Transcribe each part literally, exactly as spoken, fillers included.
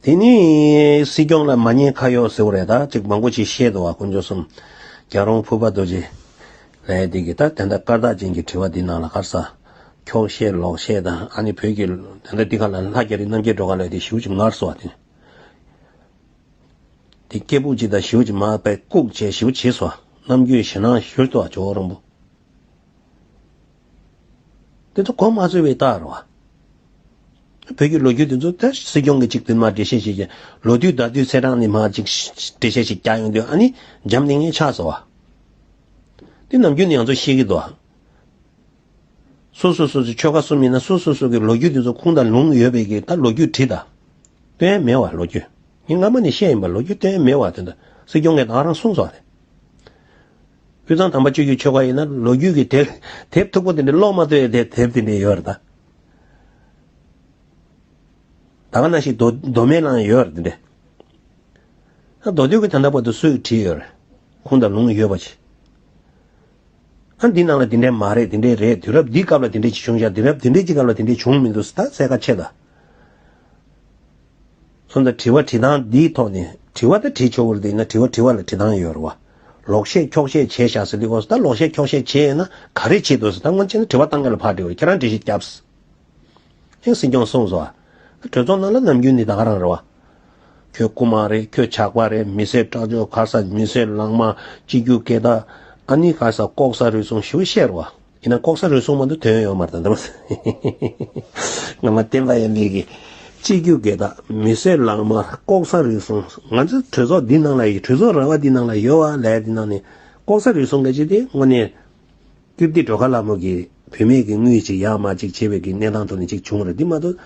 དེ་ནི་སྲིད་སྐྱོང་ལ་མ་ཉན་ཁ་གཡོག་ཟེར་བ་རེད། ད་ཅིག་མང་པོ་ཅིག་བཤད་འདུག་བ། དཀོན་མཆོག་གསུམ། རྒྱལ་རོང་ཕུར་པ་རྡོ་རྗེ་ལས་འདི་གི་ད་དེ་འདྲ་སྐར་རྟགས་ཅན་གྱི་དྲི་བ་འདི་ནང་ལ་ག་རེ་ཟ། འཁྱོག་བཤད་ལོག་བཤད་དང་ཨ་ནི་བོད་ཀྱི་དེ་འདྲ་འདི་ག་ལ་ལྷ་རྒྱ་རི་རྣམ་རྒྱལ་སྒྲོལ་དཀར་ལ་དེ་ཞེ་པོ་ཅིག་ངར་སོང་བ། དེ་དེ་སྐད་སྦུག་ཅིག་དང་ཞེ་པོ་ཅིག་མར་པའི་ལྐུགས་བྱས་ཞེ་པོ་བྱས་སོང་བ། རྣམ་འགྱུར་ཞེད་སྣང་ཞུ་ཐུབ་བ། ཇོ་བོ་རིན་པོ། དེ་ཚོ་གོ་མ་ཚོད་པའི་རྟགས་རེད་བ། བོད་ཀྱི་ལོ་རྒྱུས་དེ་ཚོ་ད་སྲིད་སྐྱོང་གིས་ཅིག་དེ་མར་འགྲེལ་བཤད་བྱེད་ཀྱི། ལོ་དུས་ཟླ་དུས་ཚེས་གྲངས་ནས་མར་ཅིག་འགྲེལ་བཤད་ཅིག་རྒྱག་ཡོང་དུས་ཨ་ནི་འཇམ་ནས་ངས་ཆགས་སོང་བ། དེ་ནམ་རྒྱུན་ནས་ང་ཚོ་ཤེས་ཀྱི་འདུག་སོ་སོ་སོ་སོའི་ཆོལ་ཁ་གསུམ་ཡིན་ན་སོ་སོ་སོ་གི་ལོ་རྒྱུས་དེ་ཚོ་ཁུངས་དང་ལུང་ཡོད་པའི་གི་ད་ལོ་རྒྱུས་བྲིས་ད། སྟོན་ཡ་མེད་བ་ལོ་རྒྱུས། ངས་སྔ་མ་ནས་བཤད་ཡིན་པ། ལོ་རྒྱུས་སྟོན་ཡ་མེད་བ། དེ་འདྲ་སྲིད་སྐྱོང་གིས་ད་ག་རང་གསུངས་སོང་བ་རེད། དབུས་གཙང་དམ་པ་སྤྱོད་བརྒྱུད་ཆོལ་ཁ་ཡིན་ན་ལོ་རྒྱུས་ཀྱི་དེབ་དེབ་མཐུག་པོ་དེ་འདྲ་ཀློག་མ་ཐུབ་ཡ་དེ་དེབ་དེ་འདྲ་ཡོད་རེད་ད། ད་ག་ནང་བཞིན་མདོ་མདོ་སྨད་ལའང་ཡོད་རེད་དེ་འདྲ། ཨ་མདོ་སྟོད་ཀྱི་ད་ལྟ་བར་དུ་སུས་བྲིས་ཡོད་རེད། ཁུངས་དང་ལུང་ཡོད་པ་ཅིག་ཨ་འདི་ནང་ལ་འདི་འདྲ་མ་རེད། འདི་འདྲ་རེད། དུས་རབས་འདིའི་སྐབས་ལ་འདི་འདྲ་ཅིག་བྱུང་ཤག་དུས་རབས་འདི་འདྲ་ཅིག་སྐབས་ལ་འདི་འདྲ་བྱུང་མི་འདུག་ཟེར་ད་གསལ་ཁ་ཕྱེ་ད། སོང་ཙང་དྲི་བ་དྲི་སྟངས་འདིའི་ཐོག་ནས་དྲི་བ་ད་དྲི་ཆོག་གི་རེད། དེ་ཡིན་ན་དྲི་བ་དྲི་བ་ལ་དྲི་སྟངས་ཡོད་རེད་བ། ལོག་བཤད་འཁྱོག་བཤད་བྱས་ཤག་ཟེར་དུས། འོ་ད་ལོག་བཤད་འཁྱོག་བཤད་བྱས་ཡོད་ན་ག་རེ་བྱས་འདུག་ཟེར། ད་སྔོན་ཆད་ནས་དྲི་བ་བཏང་མཁན་ལ་ཕར་དྲི་བ། ཁྱེད་རང་འགྲེལ་བཤད་རྒྱབ། ཨེ་སྲིད་སྐྱོང་གསུངས་སོང་ཨ། གྲོས་ཚོགས་ནང་ལ་ནམ་རྒྱུན་ནི་ད་ག་རང་རེད་བ། ཁྱོད་རྐུ་མ་རེད། ཁྱོད་ཇག་པ་རེད། མི་སེར་སྐྲག་སྦྱོར་ག་ས། མི་སེར་ལག་དམར། སྤྱི་རྒྱུ་སྐད་གྲགས། ཨ་ནི་ག་ས་ལྐོག་ཟ་རུལ་སུངས་ཞེ་པོ་བཤད་རེད་བ། ཡིན་ན་ལྐོག་ཟ་རུལ་སུངས་མ་གཏོགས་དོན་ཡོད་མ་རེད་ད། ངོ་མ་བསྟན་པ་ཡང་མེད་གི། སྤྱི་རྒྱུ་སྐད་གྲགས། མི་སེར་ལག་དམར། ལྐོག་ཟ་རུལ་སུངས། ང་ཚོ་གྲོས་ཚོགས་འདི་ནང་ལ་ཡོད། གྲོས་ཚོགས་ར་བ་འདི་ནང་ལ་ཡོད་བ་ལས་འདི་ནང་ནས་ལྐོག་ཟ་རུལ་སུངས་ག་ཅིག་དེ་དངོས་གནས། ཀིརྟི་སྒྲོལ་དཀར་ལྷ་མོ་གིས་བུད་མེད་ཀྱི་དངུལ་ཅིག་ཡར་མར་ཅིག་བྱས་པའི་གི་གནས་སྟངས་ཐོག་ནས་ཅིག་བྱུང་བ་རེད། འདི་མ་གཏོགས་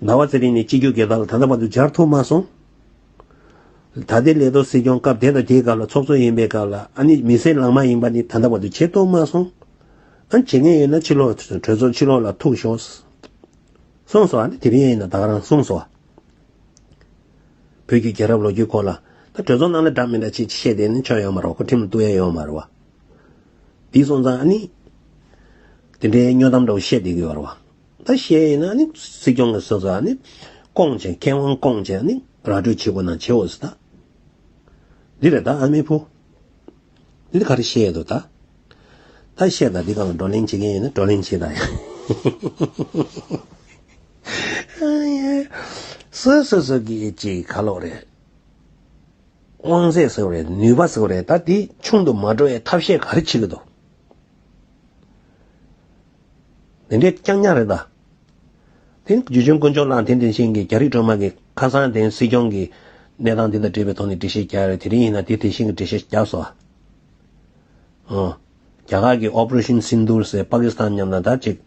ཟླ་བ་ཚེ་རིང་ནས་སྤྱི་རྒྱུ་སྒེར་བདག་ལ་ད་ལྟ་བར་དུ་སྦྱར་ཐུབ་མ་སོང་། ད་ལྟའི་ལས་ཐོག་སྲིད་སྐྱོང་སྐབས་དེ་དང་དེའི་སྐབས་ལ་ཚོགས་གཙོ་ཡིན་པའི་སྐབས་ལ་ཨ་ནི་མི་སེར་ལག་དམར་ཡིན་པ་ནི་ད་ལྟ་བར་དུ་བྱེད་ཐུབ་མ་སོང་། ཨ་ནི་བྱེད་མཁན་ཡོད་ན་ཕྱི་ལོགས་གྲོས་ཚོགས་ཕྱི་ལོགས་ལ་ཐུག་ཤོག་གསུངས་སོང་། ཨ་ནི་དེ་རིང་ཡིན་ན་ད་ག་རང་གསུངས་སོང་། བོད་ཀྱི་རྒྱལ་རབས་ལོ་རྒྱུས་སྐོར་ལ་ད་གྲོས་ཚོགས་ནང་ལ་འདྲ་མི་འདྲ་ཅིག་བཤད་བསྡད་ན་ཆོ་ཡོད་མ་རེད། ཁོ་ཁྲིམས་ལ་གཏུག་ཡ་ཡོད་མ་རེད་བ། དེ་སོང་ཙང་ཨ་ནི་དེ་འདྲའི་སྨྱོ་གཏམ་འདྲ་བོ་བཤད་བསྡད་ཀྱི་ཡོད་རེད་བ། ད་བཤད་ཡིན་ན་ཨ་ནི་སྲིད་སྐྱོང་གི་སོ་སོ་ཨ་ནི་སྐོང་བྱས། མཁས་དབང་སྐོང་བྱས་ཨ་ནི་ར་སྤྲོད་བྱེད་དགོས་ན་བྱེད་འོ་ཟེར་ད། འདི་རེད་ད་ཨ་མའི་བུ། འདི་ག་རེ་བཤད་ཡོད་འདུག་ད། ད་བཤད་ད་འདི་སྒང་ལ་བགྲོ་གླེང་བྱེད་མཁན་ཡིན་ན་བགྲོ་གླེང་བྱེད་ད་ཡ། སོ་སོ་སོ་གི་ཅིག་ཁ་ལོག་རེད། དབང་ཚད་ཟེར་བ་རེད། ནུས་པ་ཟེར་བ་རེད། ད་འདི་ཆུང་དུ་མ་འགྲོ་བའི་ཐབས་ཤེས་ག་རེ་བྱེད་ཀྱི་འདུག་དེ་འདྲའི་རྐྱང་རྐྱང་རེད་ད། དེ་ནི་བརྒྱུད་འབྱོན་དཀོན་མཆོག་གླང་དེ་དེ་བཞིན་གྱི་རྒྱ་རིགས་སྒྲོལ་མ་གི་ཁ་སང་དེ་སྲིད་སྐྱོང་གི་གནས་སྟངས་དེ་དང་འབྲེལ་བའི་ཐོག་ནས་འགྲེལ་བཤད་རྒྱག་རེད། དེ་རིང་ཡིན་ན་དེ་དེ་བཞིན་གྱི་འགྲེལ་བཤད་རྒྱབ་སོང་། ཨོ། རྒྱ་གར་གྱི་Operation Sindoor ཟེར་པ་ཀི་སི་ཐན་མཉམ་ལ་ད་ཅིག་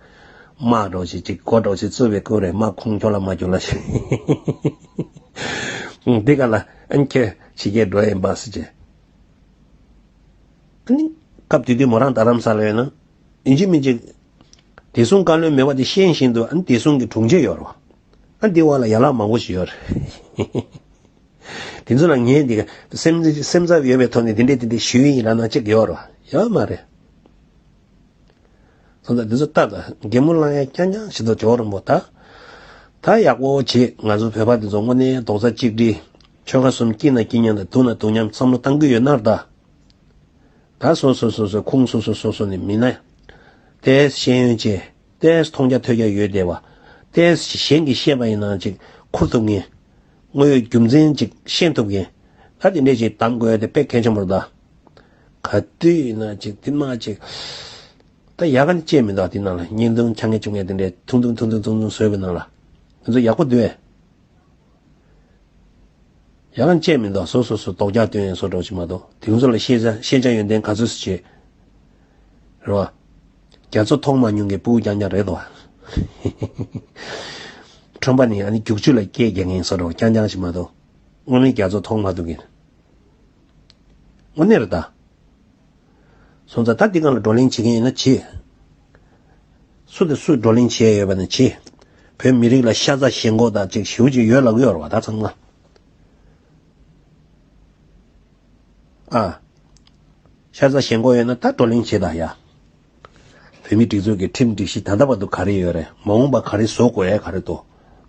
དམག་འདྲ་ཞིག་ཅིག་འགོ་འདྲ་ཞིག་བཙུགས་པའི་སྐོར་རེད། དམག་ཁོང་ཁྱོད་ལ་མ་ཁྱོད་ལ་ཞིག་འདི་ག་ལ་ཨན་ཁྱེད་ཕྱི་རྒྱལ་འགྲོ་ཡིན་པ་ཟེར་ཅིག་ཨ་ནི་སྐབས་དེ་དུས་མོ་རང་རྡ་རམ་ས་ལ་ཡོད་ན་ཡིན་གཅིག་མིན་གཅིག་བདེ་སྲུང་བཀའ་བློན་མེད་པ་དེ་ཤེས་བཞིན་དུ་ཨ་ནི་བདེ་སྲུང་གི་དྲུང་ཆེ་ཡོད་རེད་བ། ཨ་འདི་བ་ལ་ཡན་ལག་མང་པོ་ཞིག་ཡོད་རེད། དེ་ཚོ་ལ་ངས་འདི་ག་སེམས་སེམས་འཚབ་ཡོད་པའི་ཐོག་ནས་འདི་འདྲས་འདི་འདྲས་ཞུས་ཡིན་ལབ་ན་གཅིག་ཡོད་རེད་བ། ཡོད་མ་རེད། སོང་ཙང་འདི་ཚོ་ལྟ་དང་། གད་མོ་ལངས་ཡ་རྐྱང་རྐྱང་ཞིག་འདུག་ཇོ་བོ་རིན་པོ། ད་ད་ཡག་པོ་བྱེད། ང་ཚོ་བོད་པ་འདི་ཚོ་དངོས་གནས་རྡོག་རྩ་གཅིག་སྒྲིལ། ཆོལ་ཁ་གསུམ་སྐྱིད་ན་སྐྱིད་མཉམ་དང་སྡུག་ན་སྡུག་མཉམ་བསམ་བློ་གཏང་གི་ཡོད་ན་ར་ད། ད་སོ་སོ་སོ་སོའི་ཁུངས་སོ་སོ་སོ་སོ་ནས་མིན་ན། ཏེས་ཤེས་ཡོན་ཆེ། ཏེས་མཐོང་རྒྱ་ཐོས་རྒྱ་ཡོད་བསྡད་པ། ཏེས་གཞན་གྱིས་བཤད་པ་ཡིན་ན་ཅིག་ཁུར་ཐུབ་མཁན། དངོས་ཡོད་རྒྱུ་མཚན་ཅིག་ཤེས་ཐུབ་མཁན། ད་དེ་འདྲས་ཅིག་གདམ་དགོས་ཡ་དེ་དཔེ་གལ་ཆེན་པོ་རེད་ད། ག་དུས་ཡིན་ན་ཅིག་དེ་མ་ཅིག་ད་ཡག་ག་ནི་བཅད་མི་འདུག་དེ་ནང་ལ་བརྙན་ཐུང་ཆ་ངེ་བཅུག་ངེ་དེ་འདྲས་ཐུང་ཐུང་ཐུང་ཐུང་ཐུང་ཐུང་བཟོས་པའི་ནང་ལ། དེ་ཚོ་ཡག་པོ་འདུག་ཨེ། ཡང་བཅད་མི་འདུག་སོ་སོ་སོ་རྡོག་རྒྱག་སྟོན་ཡས་བཟོ་འདྲ་ཅིག་མ་གཏོགས། དེང་ཚོ་ལ་ཤེས་བྱ་ཤེས་བྱ་ཡོན་ཏན་ག་ཚོད་སུ་བྱེད། རེད་བ། རྒྱ་མཚོ་མཐོང་མ་མྱོང་མཁན་སྤུ་གུ་རྐྱང་རྐྱང་རེད་དོ། ཁྲོན་པ་ནི་ཨ་ནི་རྒྱུག་ཆུ་ལ་སྐད་རྒྱག་མཁན་བཟོ་འདྲ་རྐྱང་རྐྱང་ཞིག་མ་གཏོགས། དངོས་གནས་རྒྱ་མཚོ་མཐོང་མ་ཐུབ་མཁན། དངོས་གནས་རེད་ད། སོང་ཙང་ད་འདི་སྒང་ལ་བགྲོ་གླེང་བྱེད་མཁན་ཡིན་ན་བྱེད། སུ་དང་སུས་བགྲོ་གླེང་བྱས་ཡོད་པ་ན་བྱེད། བོད་མི་རིགས་ལ་ཤ་ཚ་ཞེན་ཁོག་དང་ཅིག་ཞེ་པོ་ཅིག་ཡོད་ལབ་ཀྱི་ཡོད་རེད་བ་ད་ཚང་མ། ཨ། ཤ་ཚ་ཞེན་ཁོག་ཡོད་ན་ད་བགྲོ་གླེང་བྱེད་ད་ཡ། བོད་མིའི་སྒྲིག་འཛུགས་ཀྱི་ཁྲིམས་སྒྲིག་གཞི་ད་ལྟ་བར་དུ་ག་རེ་ཡོད་རེད། མ་འོངས་པ་ག་རེ་བཟོ་དགོས་ཡ་ག་རེ་འདུག་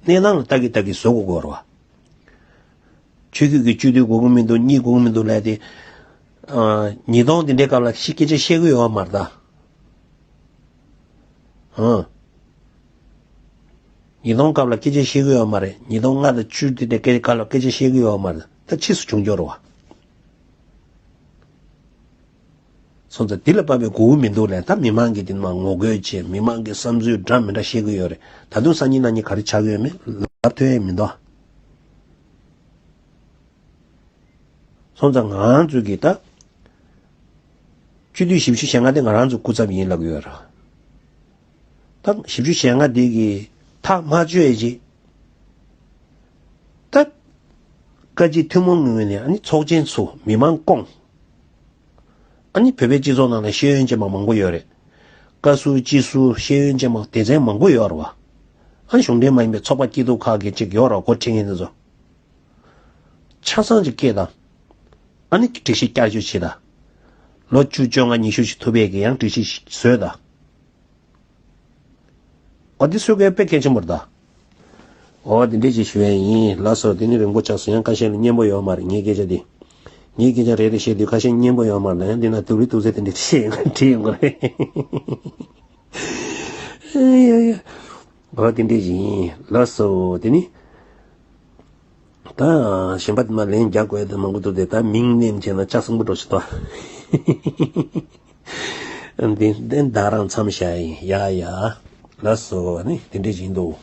གནས་སྟངས་ལ་ལྟ་གི་ལྟ་གི་བཟོ་དགོས་ཀྱི་ཡོད་རེད་བ། ཆོས་བརྒྱུད་ཀྱི་བཅུད་བསྡུ་དགོས་ཀྱི་མི་འདུག་གཉིས་དགོས་ཀྱི་མི་འདུག་ལབ་དེ། ཨ། ཉིས་སྟོང་དེ་འདྲའི་སྐབས་ལ་ཤི་སྐད་ཆ་བཤད་ཀྱི་ཡོད་མ་རེད་ད། ཨ། ཉིས་སྟོང་སྐབས་ལ་སྐད་ཆ་བཤད་ཀྱི་ཡོད་མ་རེད། ཉིས་སྟོང་ལྔ་དང་བཅུ་དེ་འདྲའི་སྐབས་ལ་སྐད་ཆ་བཤད་ཀྱི་ཡོད་མ་རེད། ད་ཕྱིས་སུ་བྱུང་འགྱུར་བ། སོང་ཙང་འདི་ལ་དཔག་པའི་མགོ་བོ་མི་འདུག་ལས། ད་མི་མང་གིས་འདི་མ་ངོ་རྒོལ་བྱེད། མི་མང་གི་བསམ་ཚུལ་འདྲ་མི་འདྲ་བཤད་ཀྱི་ཡོད་རེད། ད་དུང་སང་ཉིན་གནངས་ཉིན་ག་རེ་ཆགས་ཀྱི་ཡོད་མེད་ལབ་ཐུབ་ཡས་མི་འདུག་སོང་ཙང་ང་རང་ཚོ་གི་ད་སྤྱི་འཐུས་བཞི་བཅུ་ཞེ་ལྔ་དེ་ང་རང་ཚོ་སྐུ་ཚབ་ཡིན་ལབ་ཀྱི་ཡོད་རེད། ད་བཞི་བཅུ་ཞེ་ལྔ་དེ་གི་ཐག་མ་ཆོད་ཡས་ཅིག་ད་བཀའ་སྤྱི་ཐུན་མོང་ངོས་ནས་ཨ་ནི་ཚོགས་ཆེན་ཚུགས། མི་མང་བསྐོངས། ཨ་ནི་བོད་པའི་སྤྱི་ཚོགས་ནང་ལ་ཤེས་ཡོན་ཅན་པ་མང་པོ་ཡོད་རེད། བཀའ་ཟུར་སྤྱི་ཟུར་ཤེས་ཡོན་ཅན་པ་སྡེ་ཚན་མང་པོ་ཡོད་རེད་བ། ཨ་ནི་གཞུང་འབྲེལ་མ་ཡིན་པའི་ཚོགས་པ་སྐྱིད་སྡུག་ཁག་གི་ཅིག་ཡོད་རེད། འགོ་ཁྲིད་མཁན་དེ་ཚོ། ཆ་ཚང་ཅིག་སྐད་དང་། ཨ་ནི་སྒྲིག་གཞི་བསྐྱར་བཅོས་བྱེད་དང་། ལོ་བཅུ་བཅོ་ལྔ་ཉི་ཤུ་ཞིག་ཐུབ་པའི་གི་ཡང་སྒྲིག་གཞི་ཞིག་བཟོས་དང་། ཨོ་འདི་སུས་གོ་དཔེ་གལ་ཆེན་པོ་རེད་ད། ཨོ་འདི་འདྲས་ཅིག་ཞུ་ཡས་ཡིན། ལགས་སོ། འདི་ནི་རིང་པོ་ཆགས་སོང་། ཡང་ཁ་ཤས་ལ་སྙན་པོ་ཡོད་མ་རེད། ངའི་སྐད་ཆ་འདི། ངའི་སྐད་ཆ་རེད་རེད་བཤད་དུས་ཁ་ཤས་སྙན་པོ་ཡོད་མ་རེད། ཡང་འདི་ན་དུག་རི་དུག་རྫས་དེ་འདྲས་བྲིས་ཡོང་གི་རེད། ཡ་ཡ། ཨོ་འདི་འདྲས་ཡིན། ལགས་སོ། འདི་ནི། ད་གཞན་པ་དེ་མ་ལན་རྒྱག་དགོས་དེ་མང་པོ་འདུག་སྟེ། ད་མིང་ནེམ་བྱས་ན་ལྕགས་སྲིན་པོ་འགྲོ་ཆེ་ཏོ། འདི་འདི་ད་རང་མཚམས་བཞག་ཡིན། ཡ་ཡ། ལགས་སོ། ཨ་ནི་དེ་འདྲས་ཡིན་འདུག